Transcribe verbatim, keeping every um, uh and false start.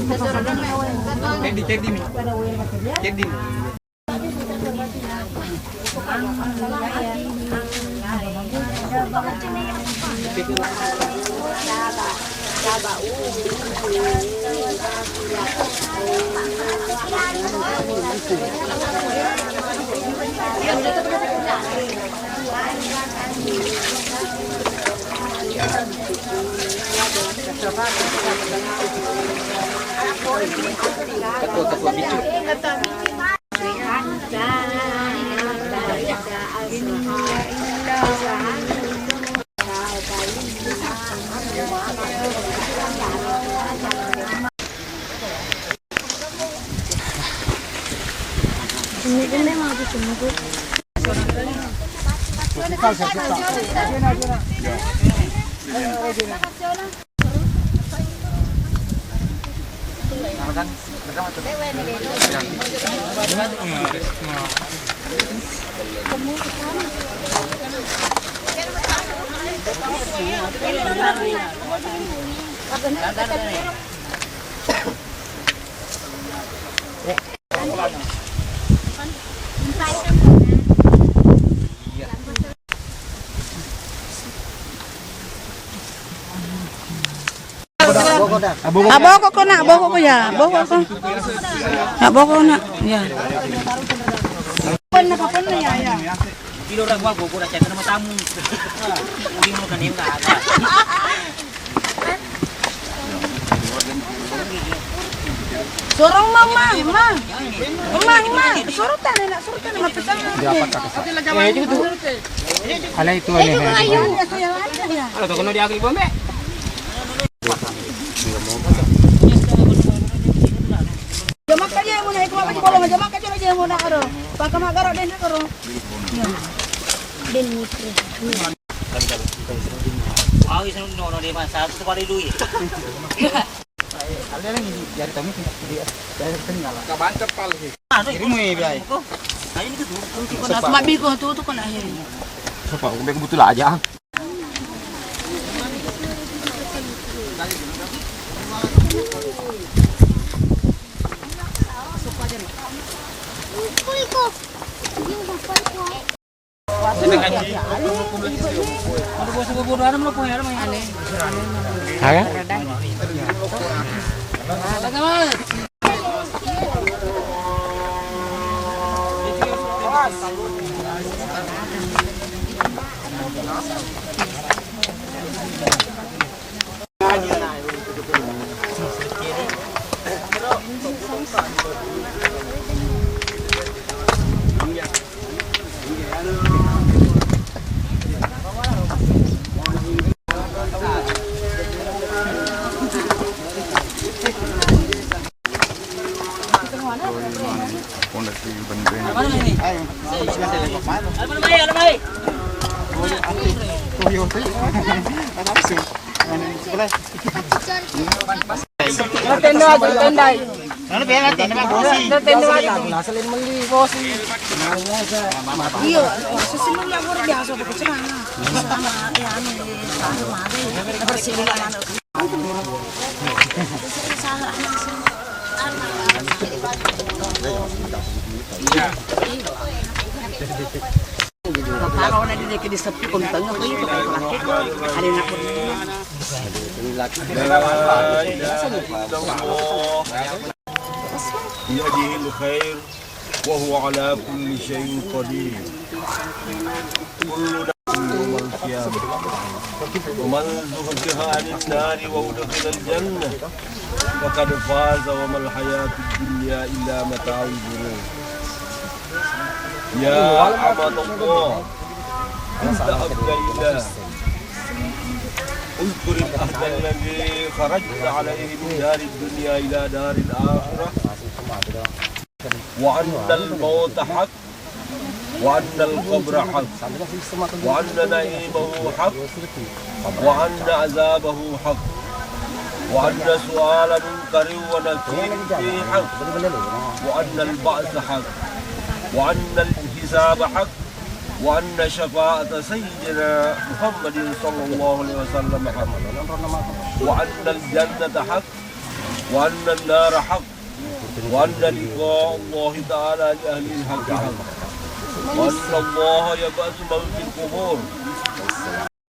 Teddy, Teddy mi. Teddy mi. Aboko ko nak, aboko ko ya, aboko ko. Aboko nak, ya. Pernah, pernah ya, ya. Ilo ra gua, gua, gua udah cari nama tamu. Uli mau kan yang nggak ada. Sorong mama, mama. Mama, mama. Sorong tane nak, sorong tane mati sama. Dia apa kata? Eh, itu tuh. Ala itu aneh. Kalau tak kena diagri bombe. Jamakka je muna, iko mabbaji bolong, jamakka je muna karo. Paka magaro den karo. Iya. Den mikro. Awi sanu nono de masa tu pale lui. Ada lagi di jari kami dia. Dari tengah lah. Kabaca pal sih. Anu, irimu ya, Bray. Ayo ini tuh. Tuh, tuh, kena. Cuma biko tuh, tuh kena akhirnya. Siapa? Udah kebetulan aja. Aga? Tenda aja, tenda. Tenda aja. Iyo, sesungguhnya luar biasa, bukan cuma, ya, anu, anu, anu, bersih dulu, anu. Kalau nanti dia ke di sepi, kontengnya apa itu? Ada nak pergi. بيده الخير وهو على كل شيء قدير. كل نفس يوم القيامة. ومن زحزح عن النار وأدخل الجنة فقد فاز وما الحياة الدنيا إلا متاع الغرور. يا أمة الله، بنت عبد الله، اذكر العهد الذي خرجت عليه من دار الدنيا إلى دار الآخرة، وأن الموت حق، وأن القبر حق، وأن نعيمه حق، وأن عذابه حق، وأن سؤال منكر ونكير فيه حق، وأن البعث حق، وأن الحساب حق، وأن شفاعة سيدنا محمد صلى الله عليه وسلم حق، وأن الجنة حق، وأن النار حق، وأن لقاء الله تعالى لأهل الحق حق، وأن الله يبعث من في القبور،